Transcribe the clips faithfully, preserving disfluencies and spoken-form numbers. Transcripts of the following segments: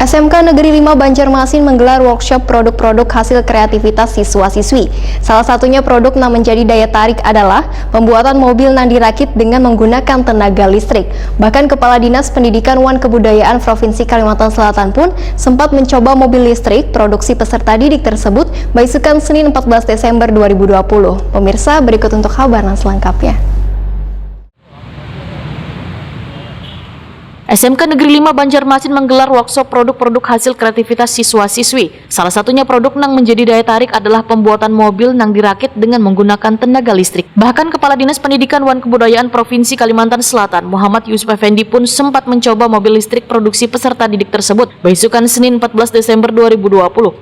S M K Negeri lima Banjarmasin menggelar workshop produk-produk hasil kreativitas siswa-siswi. Salah satunya produk nang menjadi daya tarik adalah pembuatan mobil nang dirakit dengan menggunakan tenaga listrik. Bahkan Kepala Dinas Pendidikan wan Kebudayaan Provinsi Kalimantan Selatan pun sempat mencoba mobil listrik produksi peserta didik tersebut baisukan Senin empat belas Desember dua ribu dua puluh. Pemirsa, berikut untuk kabar nang selengkapnya. S M K Negeri lima Banjarmasin menggelar workshop produk-produk hasil kreativitas siswa-siswi. Salah satunya produk nang menjadi daya tarik adalah pembuatan mobil nang dirakit dengan menggunakan tenaga listrik. Bahkan Kepala Dinas Pendidikan wan Kebudayaan Provinsi Kalimantan Selatan, Muhammad Yusuf Effendi pun sempat mencoba mobil listrik produksi peserta didik tersebut, baisukan Senin empat belas Desember dua ribu dua puluh.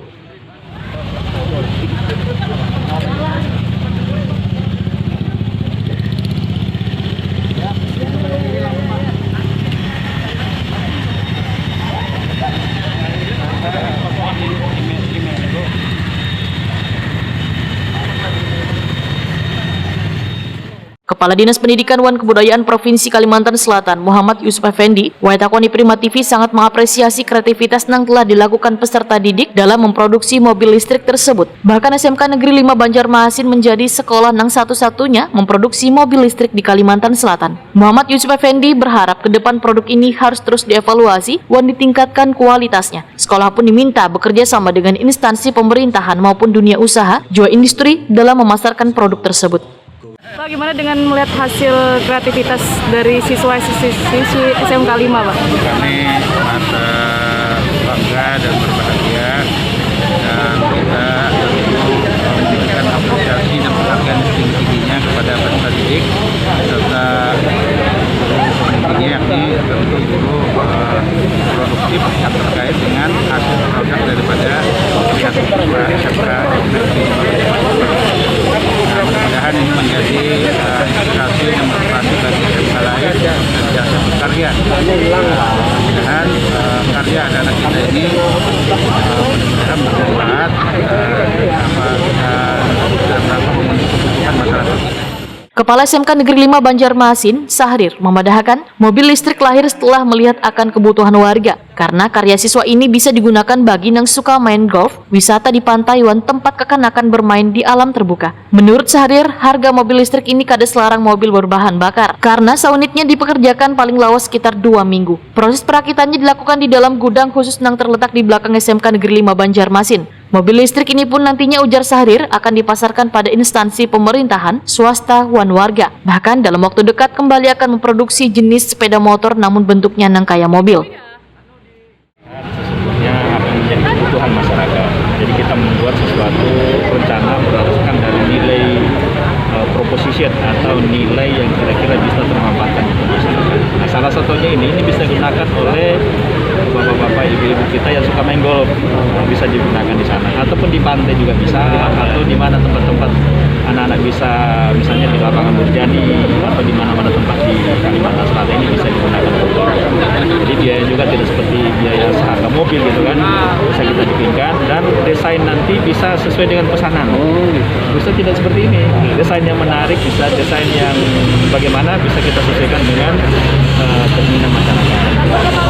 Kepala Dinas Pendidikan wan Kebudayaan Provinsi Kalimantan Selatan, Muhammad Yusuf Effendi, wayatakoni Prima T V sangat mengapresiasi kreativitas nang telah dilakukan peserta didik dalam memproduksi mobil listrik tersebut. Bahkan S M K Negeri lima Banjarmasin menjadi sekolah nang satu-satunya memproduksi mobil listrik di Kalimantan Selatan. Muhammad Yusuf Effendi berharap ke depan produk ini harus terus dievaluasi wan ditingkatkan kualitasnya. Sekolah pun diminta bekerja sama dengan instansi pemerintahan maupun dunia usaha, jua industri dalam memasarkan produk tersebut. Pak, gimana dengan melihat hasil kreativitas dari siswa-siswi S M K lima, Pak? Kami merasa bangga dan berbahagia, dan kita tentu memberikan apresiasi dan penghargaan setinggi-tingginya kepada peserta didik serta guru pembimbingnya, yakni tentu guru, eh, produktif yang terkait dengan hasil produk daripada kreatif siswa S M K Negeri lima. Nah, mudah-mudahan ini menjadi, eh, inspirasi dan motivasi bagi S M K lain untuk senantiasa berkarya. Mudah-mudahan, eh, karya anak-anak kita ini, eh, mudah-mudahan bermanfaat, eh, apa, eh, dalam rangka memenuhi kebutuhan masyarakat kita. Kepala S M K Negeri lima Banjarmasin, Sahrir, memadahakan mobil listrik lahir setelah melihat akan kebutuhan warga, karena karya siswa ini bisa digunakan bagi nang suka main golf, wisata di pantai, wan tempat kekanakan bermain di alam terbuka. Menurut Sahrir, harga mobil listrik ini kada selarang mobil berbahan bakar, karena saunitnya dipekerjakan paling lawas sekitar dua minggu. Proses perakitannya dilakukan di dalam gudang khusus nang terletak di belakang S M K Negeri lima Banjarmasin. Mobil listrik ini pun nantinya, ujar Sahrir, akan dipasarkan pada instansi pemerintahan, swasta, wan warga. Bahkan dalam waktu dekat kembali akan memproduksi jenis sepeda motor namun bentuknya nang kaya mobil. Sesungguhnya akan menjadi kebutuhan masyarakat. Jadi kita membuat sesuatu rencana berdasarkan dari nilai, eh, proposition atau nilai yang kira-kira bisa termanfaatkan untuk masyarakat. Nah, salah satunya ini, ini bisa digunakan oleh bapak-bapak, ibu-ibu kita yang suka main golf, bisa digunakan di sana. Ataupun di pantai juga bisa, atau di mana tempat-tempat anak-anak bisa, misalnya di lapangan Burjani, atau di mana-mana tempat di Kalimantan Selatan ini bisa digunakan. Jadi biaya juga tidak seperti biaya seharga mobil gitu kan, bisa kita dipinkan, dan desain nanti bisa sesuai dengan pesanan. Bisa tidak seperti ini, desain yang menarik, bisa desain yang bagaimana bisa kita sesuaikan dengan, eh, keinginan masyarakat.